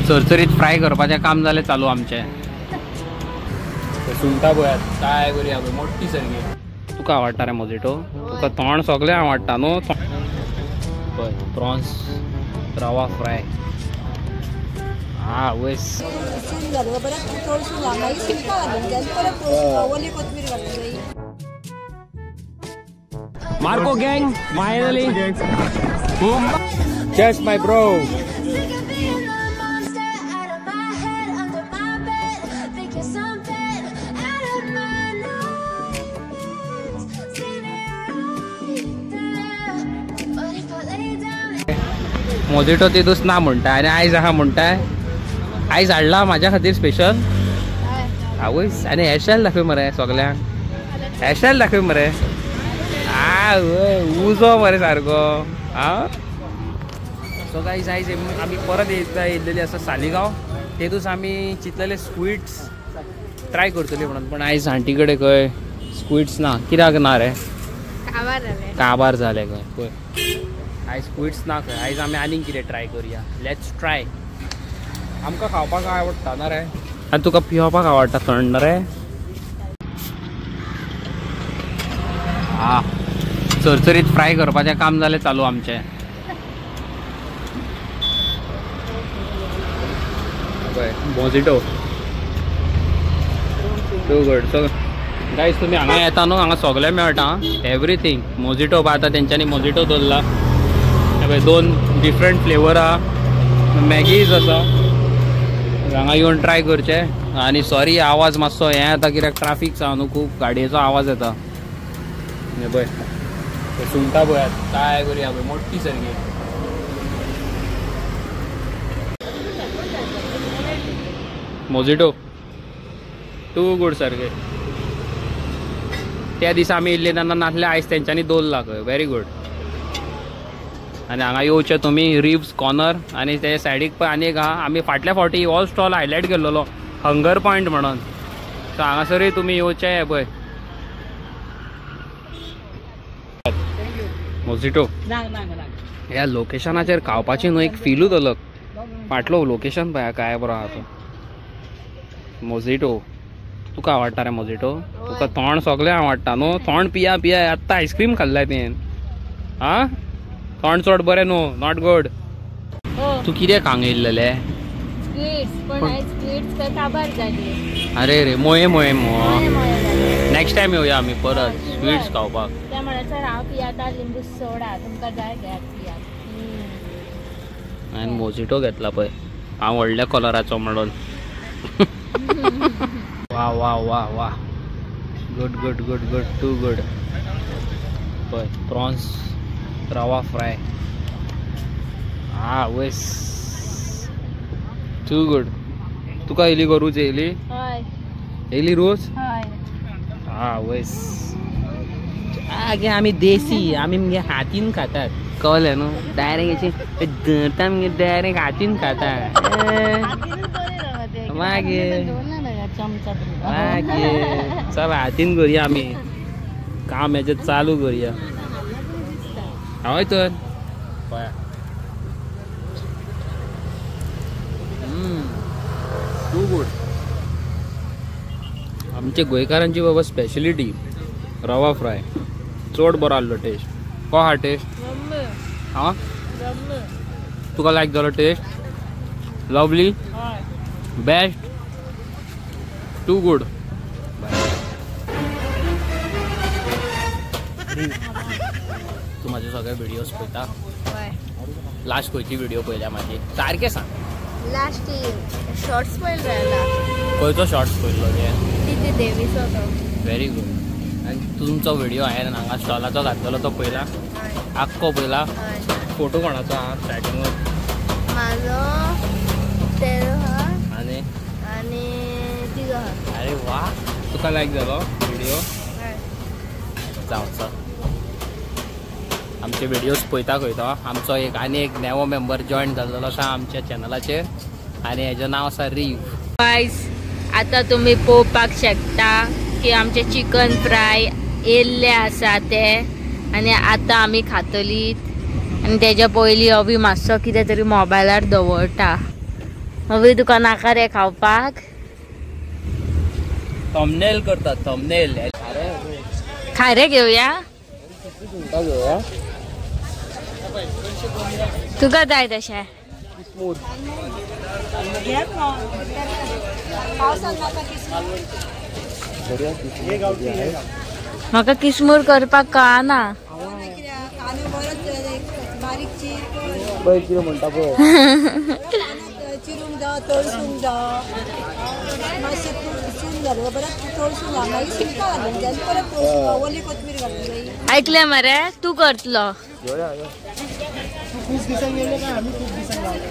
चरचरीत fry करपाचें काम जालें चालू आमचें. सुंगटां पळयात काय बरी आहा मोठी सारकी. तुका आवडटा रे मोजिटो? तुका तोंड सगळें आवडटा न्हू. पळय प्रॉन्स रवा फ्राय. हा वयस Marco gang finally. Cheers my bro. Mojito तितूच ना म्हणटा आनी आयज आहा म्हणटाय. आयज हाडला म्हाज्या खातीर स्पेशल. आवयस आनी हेअरस्टायल दाखय मरे सगल्यांक. हेअरस्टायल दाखय मरे. आवय उजो मरे सारको. आं सो गायज आयज आमी परत एकदां येयल्लेली आसा सालिगांव. तेतूच आमी चिंतलेले स्क्विड्स ट्राय करतली म्हणून, पण आयज आंटी कडेन खंय स्क्विड्स ना. कित्याक ना रे? काबार जाले खंय. पळय आयज स्क्विड्स ना खंय. आयज आमी आनीक कितें ट्राय करुया. Let's try. आमकां खावपाक आवडटा ना रे? आनी तुका पिवपाक आवडटा थंड रे? आ चरचरीत फ्राय करपाचें काम जालें चालू आमचें. पळय mojito too good. So guys तुमी हांगा येता न्हू, हांगा सगळें मेळटा एवरीथींग. मोजिटो आतां तेंच्यांनी मोजिटो दवरला. पळय दोन डिफरंट फ्लेवर आहा. मॅगीज आसा. हांगा येवन ट्राय करचें. आनी सॉरी आवाज मातसो हें येता कित्याक ट्राफीक आसा न्हू, खूब गाडयेचो आवाज येता. हें पळय सुंगटां पळयात काय बरी आहा मोठी सारकी. मोजिटो टू गूड सारके. त्या दिसा आमी येयल्ले तेन्ना नासले, आयज तेंच्यांनी दवरला खंय. Very good. आनी हांगा येवचें तुमी रिब्स कॉर्नर. आनी ते सायडीक पळय आनी एक आहा. आमी फाटल्या फावटी हो स्टॉल हायलायट केल्लो हंगर पॉयंट म्हणून. सो हांगासरूय तुमी येवचें. पळय मोजिटो. ह्या लोकेशनाचेर खावपाची न्हू एक फिलूच अलग. फाटलो लोकेशन पळय काय बरो आहा तो. मोजिटो तुका आवडटा रे मोजिटो? तुका तोंड सगळें आवडटा न्हू. तोंड पिया पिया आत्तां आयस्क्रीम खाल्लाय तुवें. आं तोंड चड बरें न्हू, not good. तूं कितें खावंक येयल्लेलें? अरे रे मोये मोये मो. नेक्स्ट टायम येवया आमी परत स्वीट्स खावपाक. हांवें मोजिटो घेतला पळय हांव व्हडल्या कलराचो म्हणून. वा वा वा वा good good good good too good. पळय प्रॉन्स रवा फ्राय. हा वयस टू गुड. तुका येयली गो रूच? येयली येयली रोज? हा वयस. आगे आमी देसी, आमी मगे हातीन खातात. कळलें न्हू? डायरेक्ट अशी धरता मगे डायरेक्ट हातीन खाता. मागीर मागीर चल हातीन करुया आमी काम हेजें चालू करुया. हय तर पळया टू गुड. आमच्या गोंयकारांची बाबा स्पेशलिटी रवा फ्राय. चड बरो आहलो टेस्ट. को आहा टेस्ट? आं तुका लायक जालो taste? Lovely, best, too good. तूं म्हाजे सगळे व्हिडियोज पळयता? लास्ट खंयची व्हिडिओ पळयल्या म्हाजी? सारकें सांग. लास्ट शॉर्ट्स पळयले. खंयचो शॉर्ट्स पळयल्लो ते? देवीचो. Very good. आनी तुमचो व्हिडिओ हांवें हांगा स्टॉलाचो घातलेलो तो पळयला? आख्खो पळयला? फोटो कोणाचो आहा स्टार्टिंगूच? म्हाजो, तेजो आहा आनी आनी तिजो आहा. अरे वा, तुका लायक जालो व्हिडिओ? जावं चल. आमचे व्हिडियोज पळयता खंय तो. आमचो एक आनी एक नवो मेंबर जॉयन जाल्लो आसा आमच्या चॅनलाचेर आनी हेजें नांव आसा रीव. गायज आतां तुमी पळोवपाक शकता की आमचे चिकन फ्राय येयल्ले आसा ते आनी आतां आमी खातली. आनी तेज्या पयलीं अवी मातसो कितें तरी मोबायलार दवरता. हवी तुका नाका रे खावपाक. थंबनेल करता थंबनेल. खारे घेवया. तुका जाय तशें. म्हाका किसमूर करपाक कळना. ऐकले मरे तू करतलो.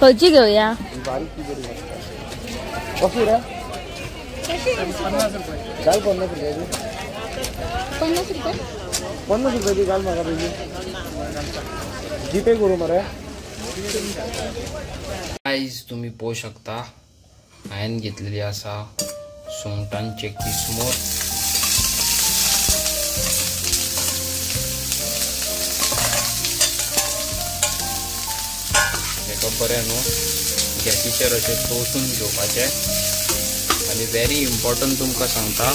खंयची घेवया? ₹50 घाल म्हाका पयलीं. जीपे करूं मरे. आयज तुमी पळोवंक शकता हांवें घेतलेली आसा सुंगटांचे किसमूर. हेका बरें न्हू गॅसीचेर अशें तोसून घेवपाचें. आनी व्हेरी इम्पॉर्टंट तुमकां सांगता,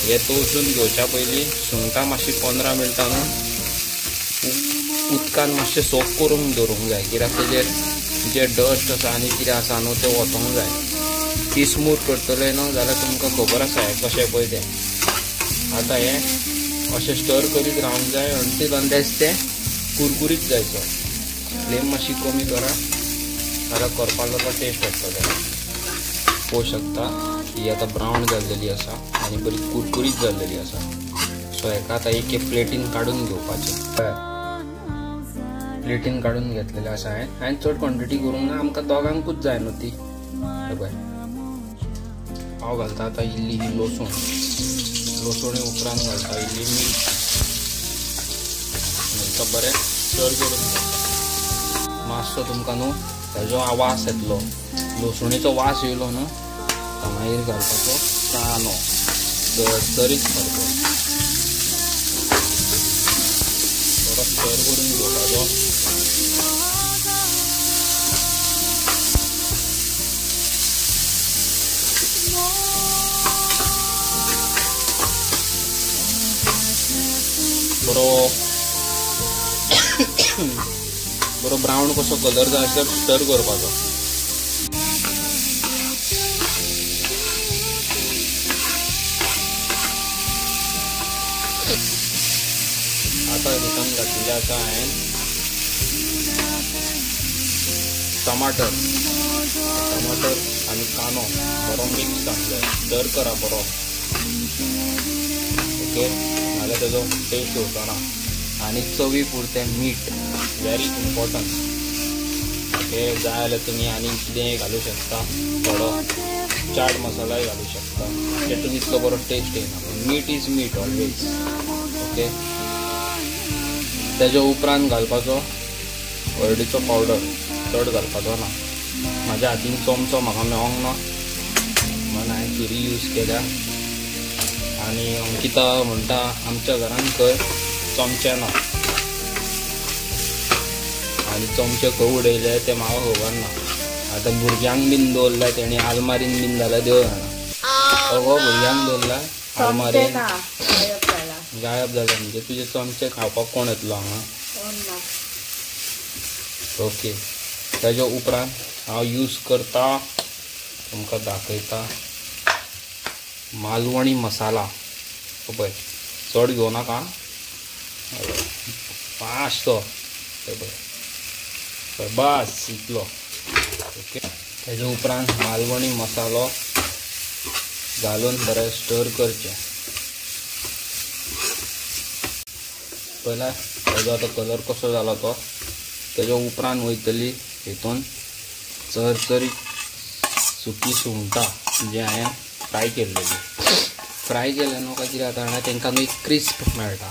हे तोसून घेवच्या पयलीं सुंगटां मातशी 15 मिनटां न्हू उदकान मातशें सोक करूंक दवरूंक जाय, कित्याक तेजेर जे डस्ट आसा आनी कितें आसा न्हू तें वचोंक जाय. किसमूर करतले न्हू जाल्यार तुमकां खबर आसा हें कशें पळय तें. आतां हें अशें स्टर करीत रावंक जाय अंटील अनलेस तें कुरकुरीत जायचो. फ्लेम मातशी कमी करा जाल्यार करपाक जाता टेस्ट येतलो. पळोवंक शकता ही आतां ब्रावन जाल्लेली आसा आनी बरी कुरकुरीत जाल्लेली आसा. सो हेका आतां एक एक प्लेटीन काडून घेवपाचें. प्लेटीन काडून घेतलेलें आसा हांवें. हांवें चड क्वॉन्टिटी करूंक ना, आमकां दोगांकूच जाय न्हू ती. पळय हांव घालता आतां इल्ली ही लसूण, लसुणी उपरांत घालता इल्ली मीठ आनी बरें स्टर करून घेता. मातसो तुमकां न्हू तेजो वास येतलो, लसुणीचो वास येयलो न्हू मागीर घालपाचो कांदो तरतरीत सारको बरो स्टर करून घेवपाचो. बरो बरो ब्रावन कसो कलर जायसर स्टर करपाचो. आतां भितर घातलेलें आसा हांवें टमाटर. टमाटर आनी कांदो बरो मिक्स जावंक जाय, स्टर करा बरो. ओके, नाल्यार तेजो टेस्ट येवचो ना. आनी चवी पुरतें मीठ व्हेरी इम्पॉर्टंट. ओके, जाय जाल्यार तुमी आनी कितेंय घालूं शकता, थोडो चाट मसालाय घालूं शकता, तेतून इतलो बरो टेस्ट येना, पूण मीठ is मीठ ऑलवेज. ओके, तेज्या उपरांत घालपाचो हळदीचो पावडर, चड घालपाचो ना. म्हाज्या हातीन चमचो म्हाका मेळोंक ना म्हणून हांवें सुरी यूज केल्या. आनी अंकिता म्हणटा आमच्या घरान खंय चमचे ना, आनी चमचे खंय उडयले ते म्हाका खबर ना. आतां भुरग्यांक बीन दवरल्या तेणी आलमारीन बीन जाल्यार देव जाणा. अगो भुरग्यांक दवरला आलमारीन गायब जाले म्हणजे तुजे चमचे खावपाक कोण येतलो हांगा. ओके, तेज्या उपरांत हांव यूज करता तुमकां दाखयता मालवणी मसाला. पळय चड घेवं नाका, मातसो पळय बस इतलो. ओके, तेज्या उपरांत मालवणी मसालो घालून बरें स्टर करचें. पयला तेजो आतां कलर कसो जालो तो. तेज्या उपरांत वयतली हितून चरचरीत सुकी सुंगटां जी हांवें फ्राय केल्लेली. फ्राय केले न्हू काय कितें जाता जाणा, तेंकां न्हू एक क्रिस्प मेळटा.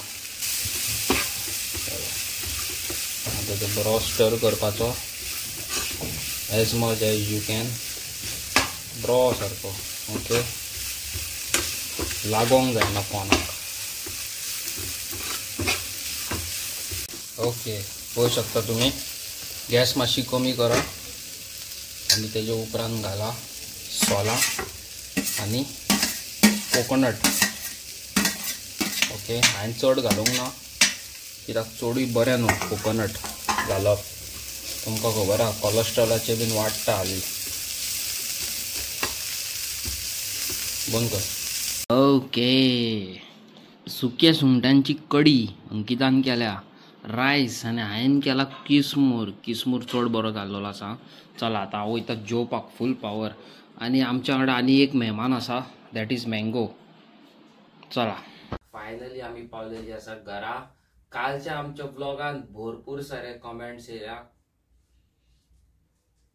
आतां तो बरो स्टर करपाचो as much as you can, बरो सारको. ओके, लागोंक जायना कोणाक. ओके, पळोवंक शकता तुमी. गॅस मातशी कमी करा आनी तेजे उपरांत घाला सोलां आनी कोकोनट. ओके, हांवें चड घालूंक ना कित्याक चडूय बरें न्हू कोकोनट घालप, तुमकां खबर आहा कोलेस्ट्रॉलाचें बीन वाडटा हाली. बंद कर. ओके, सुक्या सुंगटांची कडी अंकितान केल्या, रायस आनी हांवें केला किसमूर. किसमूर चड बरो जाल्लो आसा. चला आतां हांव वयता जेवपाक फूल पावर. आनी आमच्या वांगडा आनी एक मेहमान आसा, that is mango. चला फायनली आमी पावलेली आसा घरा. कालच्या आमच्या ब्लॉगान भरपूर सारे कमेंट्स येयल्या.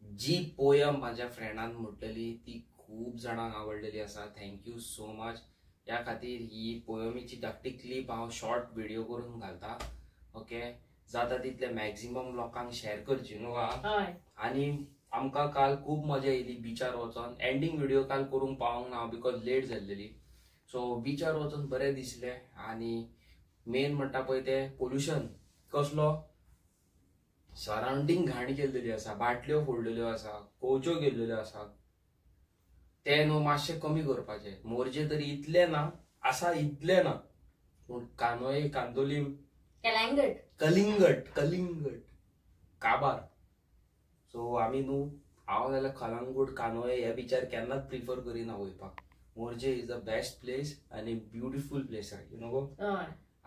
जी पोयम म्हाज्या फ्रेंडान म्हटलेली ती खूब जाणांक आवडलेली आसा. Thank you so much. ह्या खातीर ही पोयमीची धाकटी क्लिप हांव शॉर्ट व्हिडिओ करून घालता. ओके, जाता तितले मॅक्झिमम लोकांक शेअर करची न्हू. आनी आमकां काल खूब मजा येयली बिचार वचोन. एंडींग व्हिडिओ काल करूंक पावोंक ना because late जाल्लेली. सो बिचार वचोन बरें दिसलें. आनी मेन म्हणटा पळय तें पोल्युशन कसलो, सरावंडींग घाण केल्लेली आसा, बाटल्यो फोडलेल्यो आसा, कोवच्यो केल्लेल्यो आसा, ते न्हू मातशें कमी करपाचें. मोरजे तरी इतलें ना आसा, इतलें ना, पूण कानोये, कांदोलीम, कलिंगट, कलिंगट काबार. सो आमी न्हू, हांव जाल्यार कलंगूट, कानोये ह्या बिचार केन्नाच प्रिफर करिना वयपाक. Morjim is the best place आनी ब्युटिफूल प्लेस आहा, you know गो.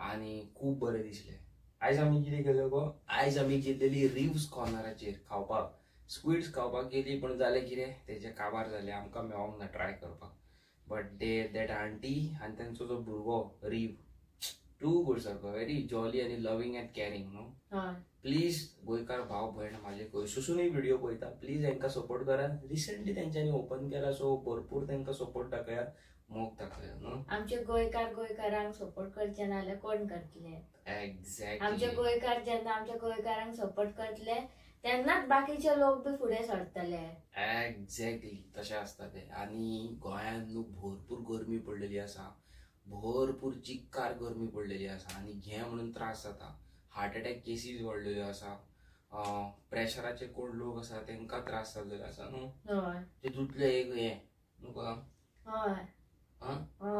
आनी खूब बरें दिसलें. आयज आमी कितें केलें गो, आयज आमी गेल्लेली रिव्स कॉर्नराचेर खावपाक, स्क्विड्स खावपाक गेली. पूण जालें कितें, तेजे काबार जालें, आमकां मेळोंक ना ट्राय करपाक. बट they that aunty आनी तेंचो जो भुरगो रिव, टू गुड सारको, व्हेरी जॉली आनी लवींग अँड कॅरिंग न्हू. प्लीज गोंयकार भाव भयण म्हाजे खंयसुसूनय व्हिडिओ पळयता, प्लीज हेंकां सपोर्ट करा. रिसंटली तेंच्यांनी ओपन केला, सो भरपूर तेंकां सपोर्ट दाखया, मोग दाखया न्हू. आमचे गोंयकार गोंयकारांक सपोर्ट करचे ना जाल्यार कोण करतले? एग्जॅक्टली. आमचे गोंयकार जेन्ना आमच्या गोंयकारांक सपोर्ट करतले तेन्नाच बाकीचे लोक बी फुडें सरतले. एग्जॅक्टली तशें आसता तें. आनी गोंयांत न्हू भरपूर गरमी पडलेली आसा, भरपूर चिक्कार गरमी पडलेली आसा आनी घे म्हणून त्रास जाता. हार्ट अटॅक केसीस वाडलेल्यो आसा, प्रेशराचे कोण लोक आसा तेंकां त्रास जाल्लेले आसा न्हू. तितूंतलें एक हें न्हू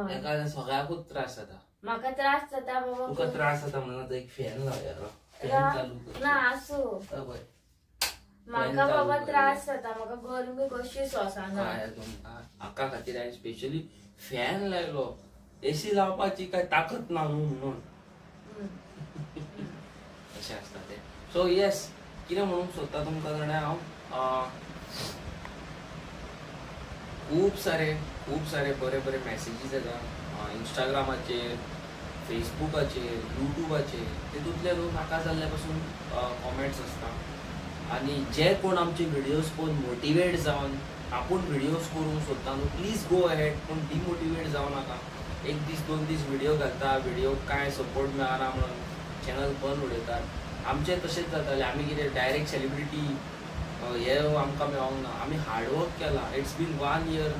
तेका सगळ्याकूच त्रास जाता. म्हाका त्रास जाता बाबा. तुका त्रास जाता म्हणून एक फॅन लावया, फॅन चालू कर. ना आसूं, म्हाका बाबा त्रास जाता, म्हाका गरमी कशी सोंसना. आका खातीर हांवें स्पेशली फॅन लायलो, एसी लावपाची काय ताकद ना न्हू म्हणून. अशें आसता तें. सो येस, कितें म्हणूंक सोदता तुमकां जाणा हांव, खूब सारे बरे बरे मॅसेजीस येता इंस्टाग्रामाचेर, फेसबुकाचेर, युट्यूबाचेर. तितूंतले न्हू नाका जाल्ले पासून कॉमेंट्स आसता. आनी जे कोण आमचे व्हिडियोज पळोवन मोटिवेट जावन आपूण व्हिडियोज करूंक सोदता न्हू, प्लीज गो अहेड, पूण डिमोटिवेट जावं नाका. एक दीस दोन दीस व्हिडिओ घालता, व्हिडिओ कांय सपोर्ट मेळना म्हणून चॅनल बंद उडयतात. आमचें तशेंच जातालें, आमी कितें डायरेक्ट सेलिब्रिटी हे आमकां मेळोंक ना, आमी हार्डवर्क केलां. It's been 1 year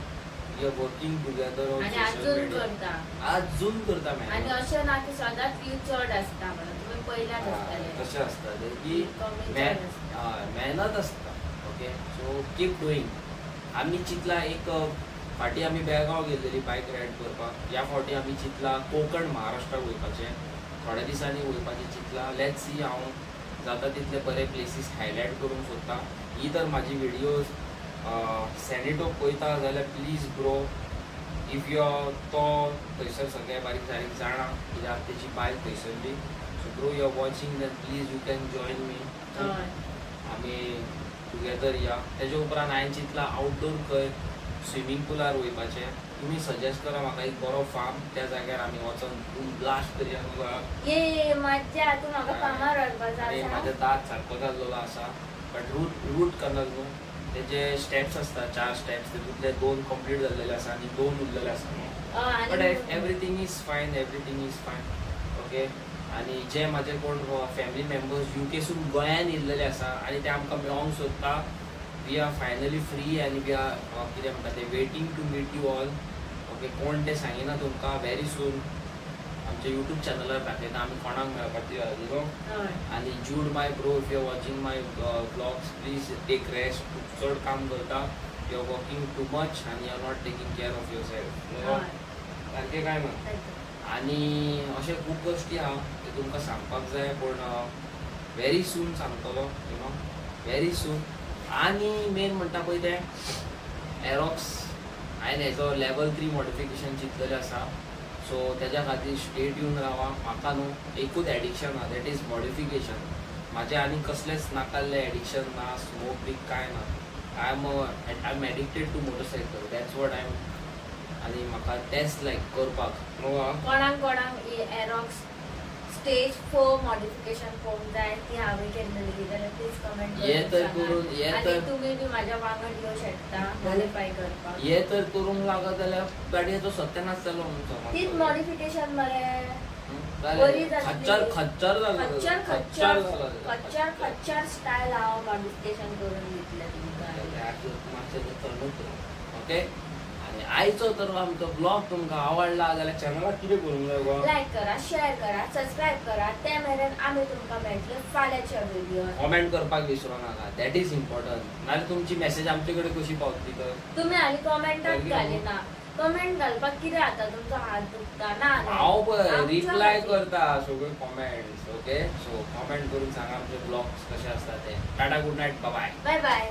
we are working together on social media, आजून करता. आनी अशें ना की सदांच व्यू चड आसता म्हणून तुमी पयल्याच आसतले, तशें आसता तें की मेहनत आसता. Okay, so keep doing. आमी चिंतला एक फाटीं आमी बेळगांव गेल्लेली बायक रायड करपाक, ह्या फावटी आमी चिंतला कोंकण महाराष्ट्राक वयपाचें, थोड्या दिसांनी वयपाचें चिंतला. Let's see, हांव जाता तितले बरे प्लेसीस हायलायट करूंक सोदता. ही तर म्हाजी व्हिडियोज सॅनिटो पळयता जाल्यार प्लीज ब्रो, if you तो थंयसर सगळें बारीक सारीक जाणा कित्याक तेजी बायल थंयसरली. So bro you are watching then please you can join me, आमी टुगेदर या. तेजे उपरांत हांवें चिंतलां आउटडोर खंय स्विमींग पुलार वयपाचें. तुमी सजेस्ट करा म्हाका एक बरो फार्म, त्या जाग्यार आमी वचोन ब्लास्ट करया. मज्जा, तूं म्हाका फार्मार व्हरपाचो आसा. म्हाजो दांत सारको जाल्लो आसा, बट रूट कनल न्हू, तेजे स्टेप्स आसता, 4 स्टेप्स, तितूंतले 2 कंप्लीट जाल्लेले आसा आनी 2 उरलेले आसा न्हू. But everything is fine, everything is fine. Okay, आनी जे म्हाजे कोण फॅमिली मेंबर्स युकेसून गोंयान येयल्लेले आसा आनी ते आमकां मेळोंक सोदता, we are finally free आनी we are कितें म्हणटा ते waiting to meet you all. Okay, कोण ते सांगिना तुमकां, व्हेरी सून आमच्या यूट्यूब चॅनलार दाखयता आमी कोणाक मेळपाची न्हू. आनी Jude my bro, if you are watching my vlogs, please take rest. खूब चड काम करता, you are working too much आनी you are not taking care of yourself. सारकें काय ना. आनी अशें खूब गोश्टी आहा ते तुमकां सांगपाक जाय, पूण व्हेरी सून सांगतलो, you know, very सून. आनी मेन म्हणटा पळय तें एरॉक्स हांवें हेजो लेवल 3 मॉडिफिकेशन चिंतलेलें आसा. सो तेज्या खातीर स्टेट येवन रावा. म्हाका न्हू एकूच एडिक्शन आहा, that is modification. म्हाजें आनी कसलेंच नाकाल्लें एडिक्शन ना, स्मोक बी कांय ना. I am addicted to motorcycle, that's what I am. आनी म्हाका तेंच लायक करपाक. कोणाक कोणाक एरॉक्स स्टेज 4 मॉडिफिकेशन पळोवंक जाय ती हांवें केल्लेली जाल्यार प्लीज कमेंट हे तर करून हे आनी तर तुमी बी म्हाज्या वांगड येवं शकता मॉडिफाय करपाक. हे तर करूंक लागत जाल्यार गाडयेचो सत्यानाश जालो म्हणून तीच मॉडिफिकेशन मरे बरी जातली. खच्चर खच्चर जालो, खच्चर खच्चर खच्चर जालो, खच्चर खच्चर स्टायल हांव मॉडिफिकेशन करून दितलें तुमकां. ओके, आनी आयचो तर आमचो ब्लॉग तुमकां आवडला जाल्यार चॅनलाक कितें करूंक जाय गो? लायक करा, शेअर करा, सबस्क्रायब करा. ते मेरेन आमी तुमकां मेळटले फाल्यांच्या व्हिडियोन. कॉमेंट करपाक विसरू नाका, that is important. नाल्यार तुमची मेसेज आमचे कडेन कशी पावतली तर? तुमी हाली कॉमेंटात घालिना. कमेंट घालपाक कितें जाता, तुमचो हात दुखता ना? हांव पळय रिप्लाय करता सगळे कॉमेंट्स. ओके, सो कॉमेंट करून सांगा आमचे ब्लॉग्स कशे आसता ते. Tata, good night, bye bye bye.